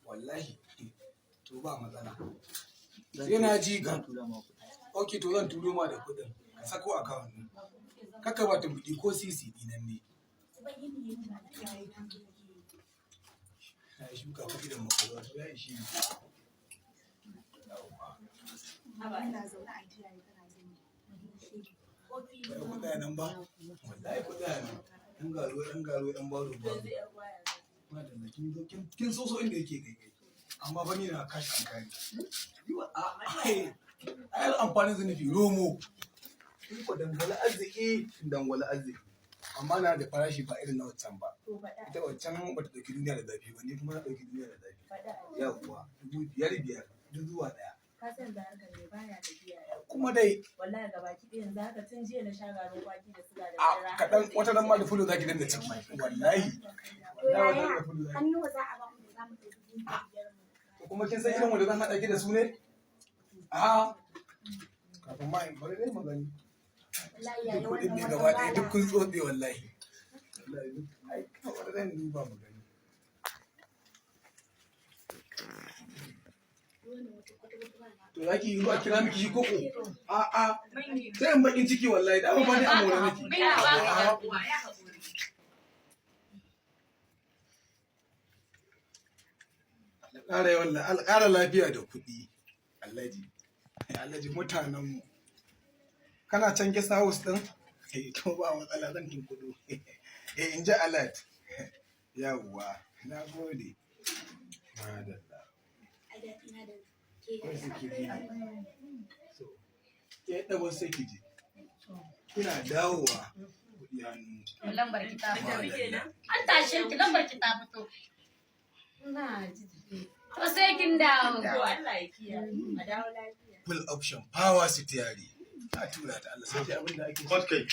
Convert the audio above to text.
Wallahi. To ba matsala. Sai na ji ka. Zan tura ma kuɗi. Ok, to zan turo ma da kuɗin. Ka sako account ɗin. Kaka ba ta kuɗi ko sisi ɗinan ne. Na yi shuka kuɗi da makwarwa to ya ishe ni. Yawwa. Ba ku tsaya nan ba? Wallahi ku tsaya nan. Ɗan garo, ɗan garo, ɗan baro baro. Madalla, kin zo kin so inda yake kai kai. Amma fa ni na kashi an kare. Yi wa a ai ai amfanin zunubi romo. In ko dangwala arziki, in dangwala arziki. Amma na da farashi ba irin na waccan ba. Ita waccan ba ta ɗauki duniya da zafi ba, ni kuma na ɗauki duniya da zafi. Yawwa, 5,000 5 duk zuwa ɗaya. Ka san da harkar ne baya tafiya yau. Kuma dai Wallahi gabaki ɗaya yanzu haka tun jiya na sha garin kwaki da suga da a madara. kaɗan wata nan ma da fulo zaki danna ciki. Wallahi. Wallahi wata da fulo zaki. Hannu za a ba mu da za mu ɗauki 5,000 mu. To kuma kin san irin wanda zan haɗa ki da su ne? A kafin ma in bari dai mu gani. Wallahi yayi Duk kuɗin ne wannan gaba watan ɗaya ba duk na kun tsotse wallahi. Wallahi ai kawai zan duba mu gani. To za ki yi zuwa kira miki shi koko? A a sai in bakin ciki wallahi da ba ni amora nake. Allah ƙara yawan Allah ƙara lafiya da kuɗi. Alhaji. Alhaji mutanenmu. Kana can guest house ɗin? Eh to ba matsala zan tunkuɗo. Eh in ji alert. Yawwa, na gode. Madalla. Ai daɗi na da ke. Wai su ki ji. So, ke ɗago sai ki je. Kina dawowa kuɗi hannu. Lambar ki ta fito. Madalla. An tashe ki, lambar ki ta fito. Na ji. To sai kin dawo. To Allah ya kiyaye. A dawo lafiya. Full option power steering. Ta tura ta Allah sai abin da ake so. Kai.